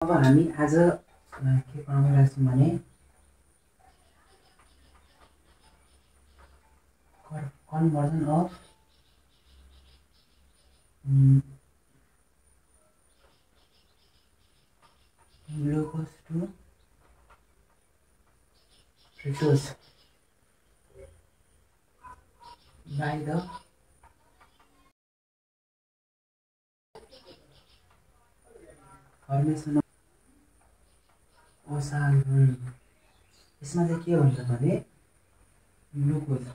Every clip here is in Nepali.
अब हामी आज के पढाउन लाग्छौँ भने conversion of glucose to fructose by the formation of osazone. यसमा चाहिँ के हुन्छ भने ग्लुकोजले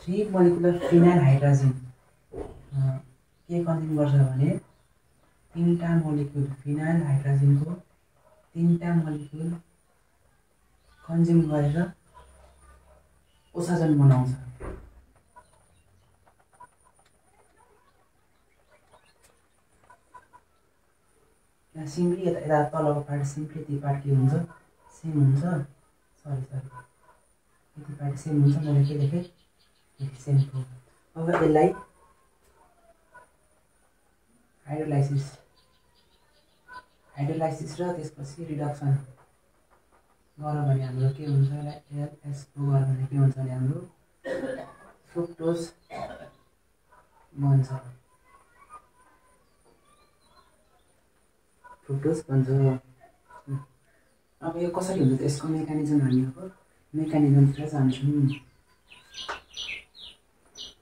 थ्री मोलिकुलर फिनाइल हाइड्रोजन के कन्ज्युम गर्छ भने तीनटा मोलिकुल फिनाइल हाइड्रोजनको तीनटा मोलिकुल कन्ज्युम गरेर ओसाजन बनाउँछ। यहाँ सिम्पली यता तलको पार्ट सिम्पली यति पार्ट के हुन्छ सेम हुन्छ। सरी यति पार्ट सेम हुन्छ। मैले के लेखेँ सेम हो। अब यसलाई हाइड्रोलाइसिस र त्यसपछि रिडक्सन गर्यो भने हाम्रो के हुन्छ एलएसओ गर्यो भने के हुन्छ भने हाम्रो फ्रुक्टोज बन्छ। अब यो कसरी हुन्छ त्यसको मेकानिजम हामी अब मेकानिजमतिर जान्छौँ।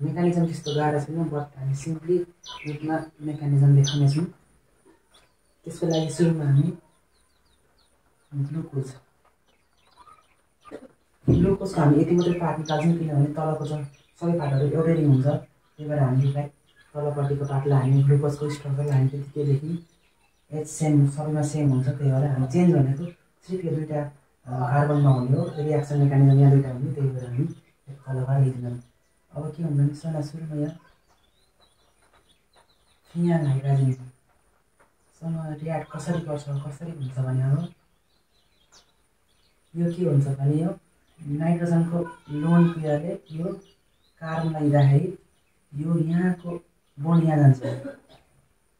मेकानिजम त्यस्तो गाह्रो छैन बट हामी सिम्पली रूपमा मेकानिजम देखाउनेछौँ। त्यसको लागि सुरुमा हामी ग्लुकोजको हामी यति मात्रै पार्ट निकाल्छौँ किनभने तलको चाहिँ सबै पार्टहरू एउटै नै हुन्छ। त्यही भएर हामीले तलपट्टिको पार्टलाई हामी ग्लुकोजको स्ट्रक्चरलाई हामी त्यतिकै लेख्यौँ। एच सेम सबैमा सेम हुन्छ। त्यही भएर हामी चेन्ज भनेको सिर्फ यो दुईवटा कार्बनमा हुने हो। रिएक्सन मेकानिजम यहाँ दुईवटा हुने। त्यही भएर हामी तलबाट लेख्दैनौँ। अब के हुन्छ भने सुरुमा यहाँ फिनाइल हाइड्रोजनसँग रियाक्ट कसरी हुन्छ भने अब यो के हुन्छ भने यो नाइट्रोजनको लोन पेयरले यो कार्बनलाई दिँदाखेरि यो यहाँको बोन्ड यहाँ जान्छ।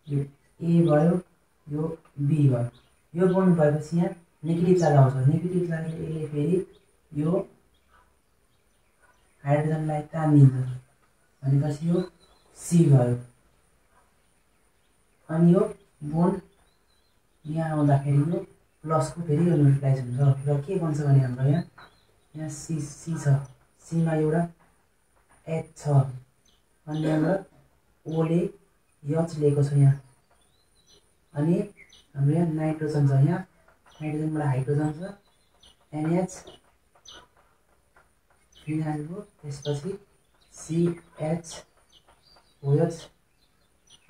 यो ए भयो यो बी भयो। यो बोन्ड भएपछि यहाँ नेगेटिभ चार्ज आउँछ। नेगेटिभ चार्जले यसले फेरि यो हाइड्रोजनलाई तानिदिन्छ भनेपछि यो सी भयो। अनि यो बोन्ड यहाँ आउँदाखेरि यो प्लसको फेरि यो न्युट्रलाइज हुन्छ र के बन्छ भने हाम्रो यहाँ सी छ। सीमा एउटा एच छ अनि यहाँबाट ओले एच लिएको छ यहाँ। अनि हाम्रो यहाँ नाइट्रोजन छ। यहाँ नाइट्रोजनबाट हाइड्रोजन छ एनएच फिनाइलको त्यसपछि सिएच ओएच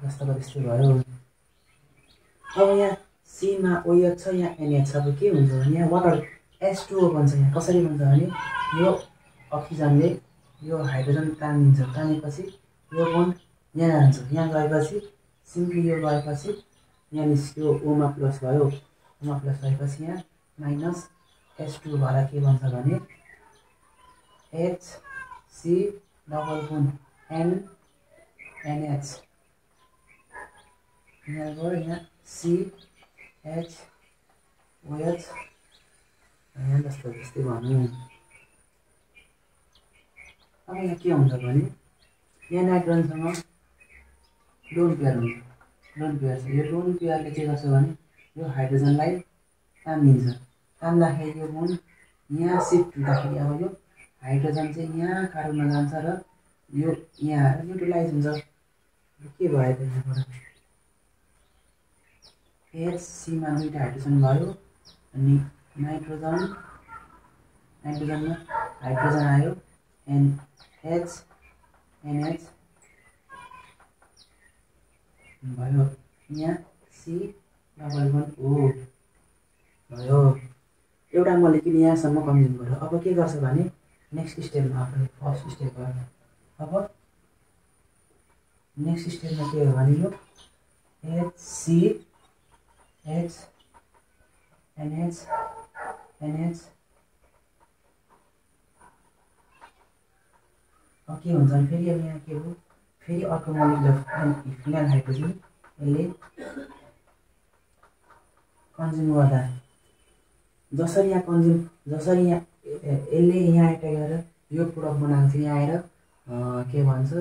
जस्तो त्यस्तै भयो। अब यहाँ सीमा ओएच छ यहाँ एनएच छ। अब के हुन्छ भने यहाँ वाटर H2O बन्छ। यहाँ कसरी बन्छ भने यो अक्सिजनले यो हाइड्रोजन तानिदिन्छ। तानेपछि यो बोन्ड यहाँ जान्छ। यहाँ गएपछि सिम्पली यो गएपछि यहाँ निस्क्यो ओमा प्लस भयो। ओमा प्लस भएपछि यहाँ माइनस H2 भएर के बन्छ भने HC डबल बोन्ड NH यहाँ गयो यहाँ CHOH यहाँ जस्तो त्यस्तै भनौँ। अब यहाँ के हुन्छ भने यहाँ नाइट्रोजनसँग लोन पेयर हुन्छ। लोन पेयर छ। यो लोन पेयरले के गर्छ भने यो हाइड्रोजनलाई तानिदिन्छ। तान्दाखेरि यो बोन्ड यहाँ सिफ्ट हुँदाखेरि अब यो हाइड्रोजन चाहिँ यहाँ कार्बनमा जान्छ र यो यहाँ आएर न्युट्रलाइज हुन्छ। के भयो त यहाँबाट एचसीमा दुईवटा हाइड्रोजन भयो अनि नाइट्रोजनमा हाइड्रोजन आयो एनएच भयो। यहाँ सी डबल बोन्ड ओ भयो। एउटा मोलिकुल यहाँसम्म कन्ज्युम गर्यो। अब के गर्छ भने नेक्स्ट स्टेपमा आफ्नो फर्स्ट स्टेप भयो। अब नेक्स्ट स्टेपमा के हो भने यो HCH NH अब के हुन्छ भने फेरि अब यहाँ के हो फेरि अर्को मोलिकुलर फिनाइल हाइड्रोजन यसले कन्ज्युम गर्दा जसरी यहाँ यसले यहाँ एट्याक गरेर यो प्रोडक्ट बनाएको थियो यहाँ आएर के भन्छ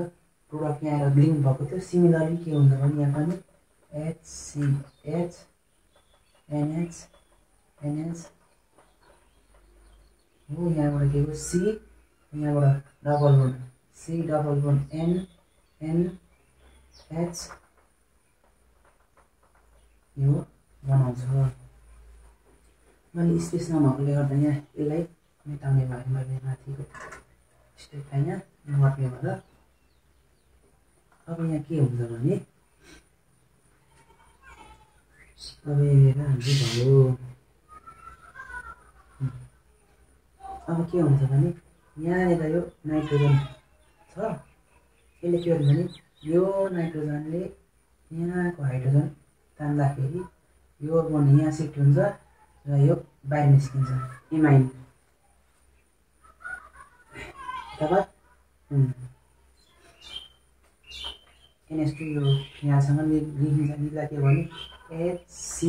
प्रोडक्ट यहाँ आएर लिङ्क भएको थियो सिमिलरली के हुन्छ भने यहाँ पनि HCH NH हो यहाँबाट के हो C यहाँबाट double bond C double bond NH यो बनाउँछ मैले स्पेस नभएकोले गर्दा यहाँ यसलाई मेटाउने भए मैले माथिको स्टेपलाई यहाँ नगर्ने भएर अब यहाँ के हुन्छ भने अब यहाँ हाम्रो भयो अब के हुन्छ भने यहाँनिर यो नाइट्रोजन छ यसले के गर्छ भने यो नाइट्रोजनले यहाँको हाइड्रोजन तान्दाखेरि यो बोन्ड यहाँ सिफ्ट हुन्छ र यो बाहिर निस्किन्छ इमाइन अथवा NH2 यो यहाँसँग लेखिन्छ निला के भने HC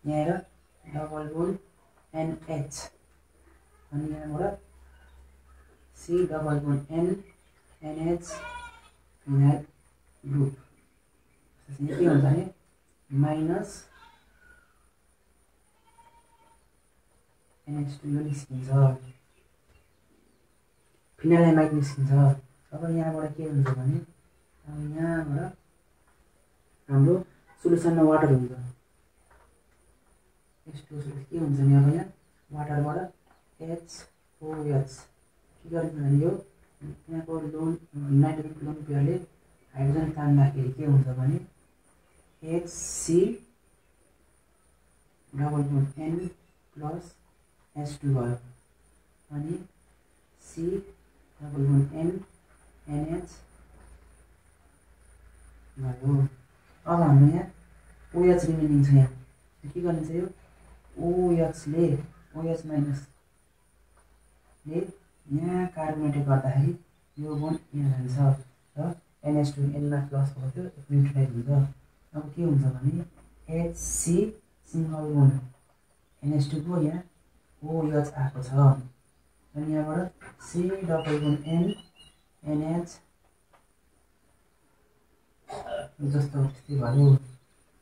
यहाँ डबल बोन्ड NH अनि यहाँबाट C double bond NH phenyl group के हुन्छ भने माइनस NH2 यो निस्किन्छ फिनाइलामाइड निस्किन्छ अब यहाँबाट के हुन्छ भने अब यहाँबाट हाम्रो सोलुसनमा वाटर हुन्छ H2 के हुन्छ नि अब यहाँ वाटरबाट HOH के गर्छ भने यो यहाँको लोन नाइट्रोजन लोन पेयरले हाइड्रोजन तान्दाखेरि के हुन्छ भने HC double bond N plus H2 भयो अनि C double bond N NH भयो अब हाम्रो यहाँ OH रिमेनिङ छ यहाँ के गर्ने छ यो OH ले OH माइनस ले यहाँ कार्बोनेटेड गर्दाखेरि यो बोन्ड यहाँ जान्छ र NH2 N मा प्लस भएको थियो न्युट्रलाइज हुन्छ अब के हुन्छ भने HC सिंगल बोन्ड NH2 को यहाँ OH आएको छ अनि यहाँबाट C double bond N NH जस्तो त्यस्तै भयो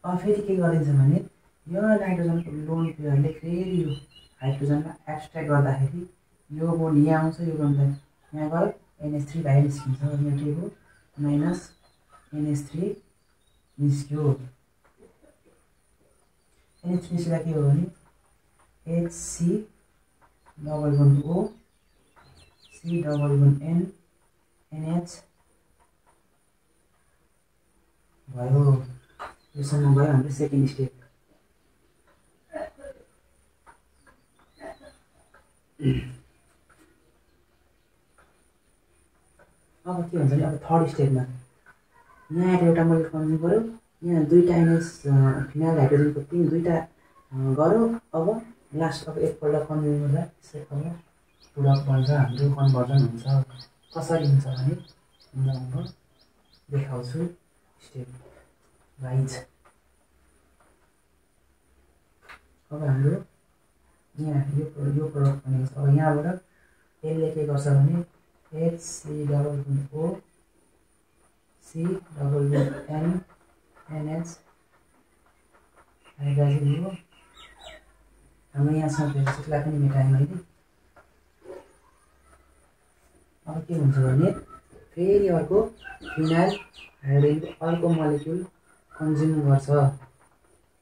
अब फेरि के गरिन्छ भने यो नाइट्रोजनको लोन पेयरले फेरि यो हाइड्रोजनलाई एक्सट्र्याक्ट गर्दाखेरि यो बोन्ड यहाँ आउँछ यो बोन्ड यहाँ गयो NH3 बाहिर निस्किन्छ यहाँ के हो माइनस NH3 निस्क्यो NH3 निस्किँदा के हो भने HC double bond O C double bond N NH भयो योसँग भयो हाम्रो सेकेन्ड स्टेप अब के हुन्छ भने अब थर्ड स्टेपमा यहाँ आएर एउटा मैले कन्ज्युम गऱ्यो यहाँ दुईटा NH फिनाइल हाइड्रोजनको दुईटा गऱ्यो अब लास्ट अब एकपल्ट कन्ज्युम गर्दा त्यसै अब प्रोडक्ट बन्छ हाम्रो कन्भर्जन हुन्छ कसरी हुन्छ भने म देखाउँछु स्टेप वाइज अब हाम्रो यहाँ यो प्रोडक्ट भनेको छ अब यहाँबाट यसले के गर्छ भने HC double bond O C double bond N NH hydrogen हो हाम्रो यहाँसँग त्यसलाई पनि मेटाएँ मैले अब के हुन्छ भने फेरि अर्को फिनाइल हाइड्रोजनको अर्को मोलिक्युल कन्ज्युम गर्छ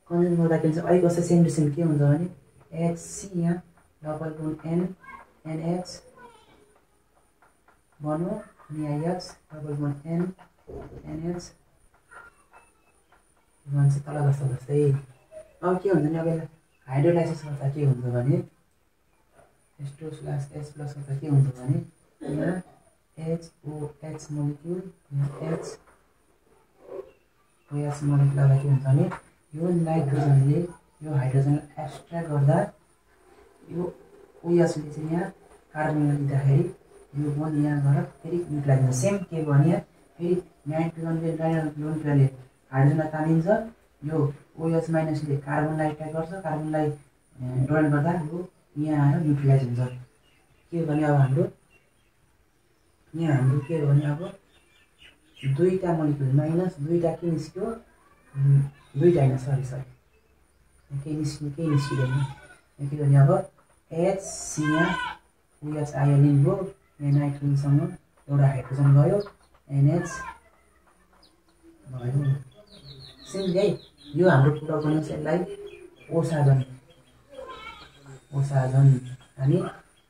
कन्ज्युम गर्दाखेरि चाहिँ अहिले कसै सेम टु सेम के हुन्छ भने HC यहाँ डबल बोन्ड N NH बन्यो अनि यहाँ H double bond N NH भन्छ तल जस्तै अब के हुन्छ भने अब यसलाई हाइड्रोलाइसिस गर्दा के हुन्छ भने H2/H प्लस गर्दा के हुन्छ भने यहाँ HOH मोलिक्युल यहाँ OH मोलिक्युललाई के हुन्छ भने यो नाइट्रोजनले यो हाइड्रोजनलाई एक्सट्र्याक्ट गर्दा यो OH ले चाहिँ यहाँ कार्बन लिँदाखेरि यो बोन्ड यहाँ गएर फेरि युटिलाइज हुन्छ। सेम के भयो भने फेरि नाइट्रोजनले लोन पेयरले हाइड्रोजनलाई तानिन्छ, यो OH माइनसले कार्बनलाई एट्याक गर्छ, कार्बनलाई डोनेट गर्दा यो यहाँ आएर युटिलाइज हुन्छ। के भने अब हाम्रो के हो भने अब दुईटा मोलिक्युल माइनस दुईटा के निस्क्यो, दुईटा होइन सरी केही निस्किँदैन। के भने अब HC यहाँ OH आयो लिङ्गो, यहाँ नाइट्रोजनसँग एउटा हाइड्रोजन गयो, NH भयो। सिम्पली है यो हाम्रो पुरा बनिन्छ यसलाई ओसाजन।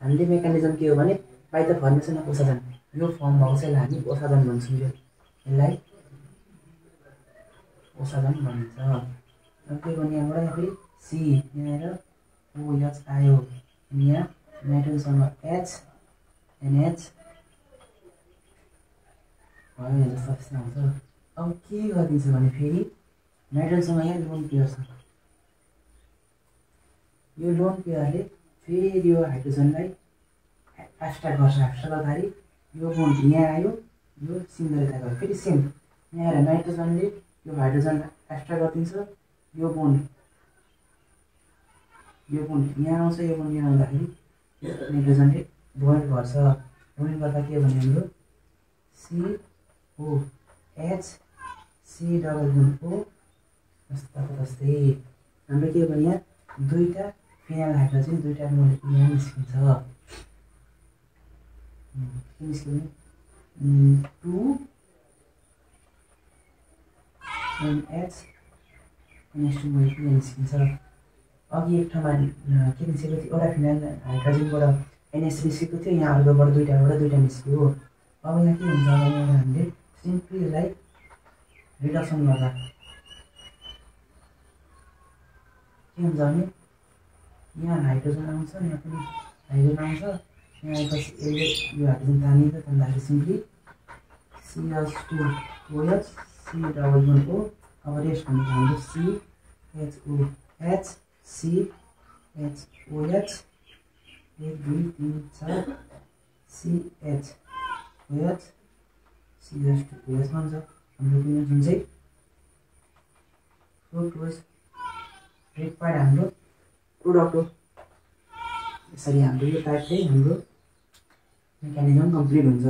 हामीले मेकानिजम के हो भने बाइ द फर्मेसन अफ ओसाजन, यो फर्म भएको चाहिँ हामी ओसाजन भन्छौँ। यसलाई ओसाजन भनिन्छ। अब के गर्ने यहाँबाट यहाँ फेरि C यहाँ आएर OH आयो, यहाँ नाइट्रोजनसँग H NH भयो, जस्तो त्यस्तै आउँछ। अब के गरिदिन्छ भने फेरि नाइट्रोजनसँग यहाँ लोन पेयर छ, यो लोन पेयरले फेरि यो हाइड्रोजनलाई एब्स्ट्र्याक्ट गर्छ। एब्स्ट्र्याक्ट गर्दाखेरि यो बोन्ड यहाँ आयो, यो सिङ्गल यता गयो, फेरि सेम यहाँ आएर नाइट्रोजनले यो हाइड्रोजन एब्स्ट्र्याक्ट गरिदिन्छ, यो बोन्ड यहाँ आउँछ, यो बोन्ड यहाँ आउँदाखेरि नाइट्रोजनले डोनेट गर्छ। डोनेट गर्दा के भने हाम्रो COH C double bond O जस्तै हाम्रो के भने यहाँ दुईटा फिनाइल हाइड्रोजन दुईटा मोलिक्युल यहाँ निस्किन्छ। के निस्किने 2NH NH2 मोलिक्युल यहाँ निस्किन्छ। अघि एक ठाउँमा के निस्केको थियो, एउटा फिनाइल हाइड्रोजनबाट NH निस्केको थियो, यहाँ अर्कोबाट दुईटा निस्क्यो। अब यहाँ के हुन्छ भने हामीले सिम्पली यसलाई रिडक्सन गर्दा के हुन्छ भने यहाँ हाइड्रोजन आउँछ, यहाँ पनि हाइड्रोजन आउँछ, यहाँ आएपछि यसले यो हाइड्रोजन तान्दाखेरि simply CH2OH C double bond O। अब रेस्ट हुन्छ हाम्रो CHOH CHOH 1 2 3 4 CHOH CH2OH भन्छ हाम्रो जुन चाहिँ क्लोज रिक्वायर्ड हाम्रो प्रोडक्ट हो। यसरी हाम्रो यो टाइपले हाम्रो मेकानिजम कम्प्लिट हुन्छ।